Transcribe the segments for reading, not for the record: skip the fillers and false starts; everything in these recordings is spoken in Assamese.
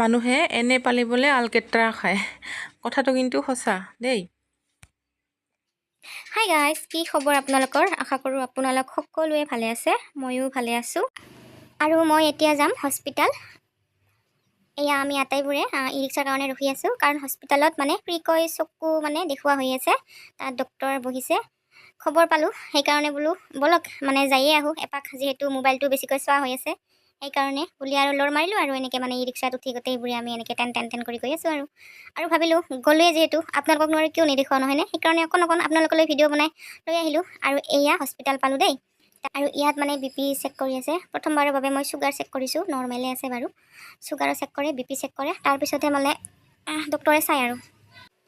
মানুহে এনে পালিবলৈ আলকেত্ৰা খায়। কথাটো কিন্তু সঁচা দেই। হাই গাইজ, কি খবৰ আপোনালোকৰ? আশা কৰোঁ আপোনালোক সকলোৱে ভালে আছে। ময়ো ভালে আছোঁ। আৰু মই এতিয়া যাম হস্পিটেল। এয়া আমি আটাইবোৰে ই ৰিক্সাৰ কাৰণে ৰখি আছোঁ, কাৰণ হস্পিটেলত মানে ফ্ৰীকৈ চকু মানে দেখুওৱা হৈ আছে। তাত ডক্টৰ বহিছে, খবৰ পালোঁ। সেইকাৰণে বোলো ব'লক, মানে যায়ে আহোঁ এপাক, যিহেতু মোবাইলটো বেছিকৈ চোৱা হৈ আছে। সেইকাৰণে বুলি আৰু লৰ মাৰিলোঁ আৰু এনেকৈ মানে ই ৰিক্সাত উঠি গোটেইবোৰে আমি এনেকৈ টেন টেন টেন কৰি গৈ আছোঁ। আৰু আৰু ভাবিলোঁ গ'লোৱে যিহেতু, আপোনালোকক নোৱাৰো কিয় নেদেখুৱাওঁ, নহয়নে? সেইকাৰণে অকণ অকণ আপোনালোকলৈ ভিডিঅ' বনাই লৈ আহিলোঁ। আৰু এয়া হস্পিটেল পালোঁ দেই। আৰু ইয়াত মানে বিপি চেক কৰি আছে। প্ৰথমবাৰৰ বাবে মই চুগাৰ চেক কৰিছোঁ, নৰ্মেলে আছে বাৰু। চুগাৰো চেক কৰে, বিপি চেক কৰে, তাৰপিছতহে মানে ডক্টৰে চায়। আৰু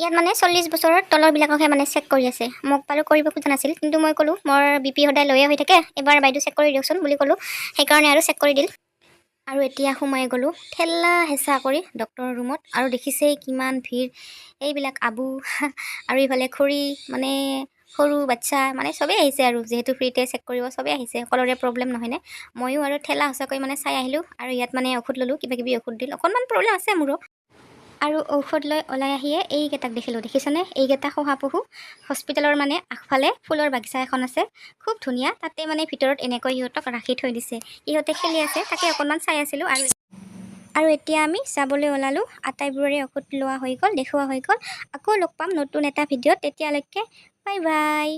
ইয়াত মানে 40 বছৰৰ তলৰবিলাককহে মানে চেক কৰি আছে। মোক বাৰু কৰিব খোজা নাছিল, কিন্তু মই ক'লোঁ মোৰ বিপি সদায় লয়ে হৈ থাকে, এবাৰ বাইদেউ চেক কৰি দিয়কচোন বুলি ক'লোঁ। সেইকাৰণে আৰু চেক কৰি দিল। আৰু এতিয়া সোমাই গ'লোঁ ঠেলা হেঁচা কৰি ডক্টৰৰ ৰুমত। আৰু দেখিছেই কিমান ভিৰ। এইবিলাক আবু আৰু ইফালে খুৰী, মানে সৰু বাচ্ছা, মানে চবেই আহিছে। আৰু যিহেতু ফ্ৰীতে চেক কৰিব, চবেই আহিছে, সকলোৰে প্ৰব্লেম, নহয়নে? ময়ো আৰু ঠেলা হেঁচাকৈ মানে চাই আহিলোঁ। আৰু ইয়াত মানে ঔষধ ল'লোঁ, কিবা কিবি ঔষধ দিল। অকণমান প্ৰব্লেম আছে মোৰো। আৰু ঔষধ লৈ ওলাই আহিয়ে এইকেইটাক দেখিলোঁ। দেখিছেনে এইকেইটা? শহাপহু। হস্পিটেলৰ মানে আগফালে ফুলৰ বাগিচা এখন আছে, খুব ধুনীয়া। তাতে মানে ভিতৰত এনেকৈ সিহঁতক ৰাখি থৈ দিছে। সিহঁতে খেলি আছে, তাকে অকণমান চাই আছিলোঁ। আৰু আৰু এতিয়া আমি যাবলৈ ওলালোঁ। আটাইবোৰৰে ঔষধ লোৱা হৈ গ'ল, দেখুওৱা হৈ গ'ল। আকৌ লগ পাম নতুন এটা ভিডিঅ'ত। তেতিয়ালৈকে বাই বাই।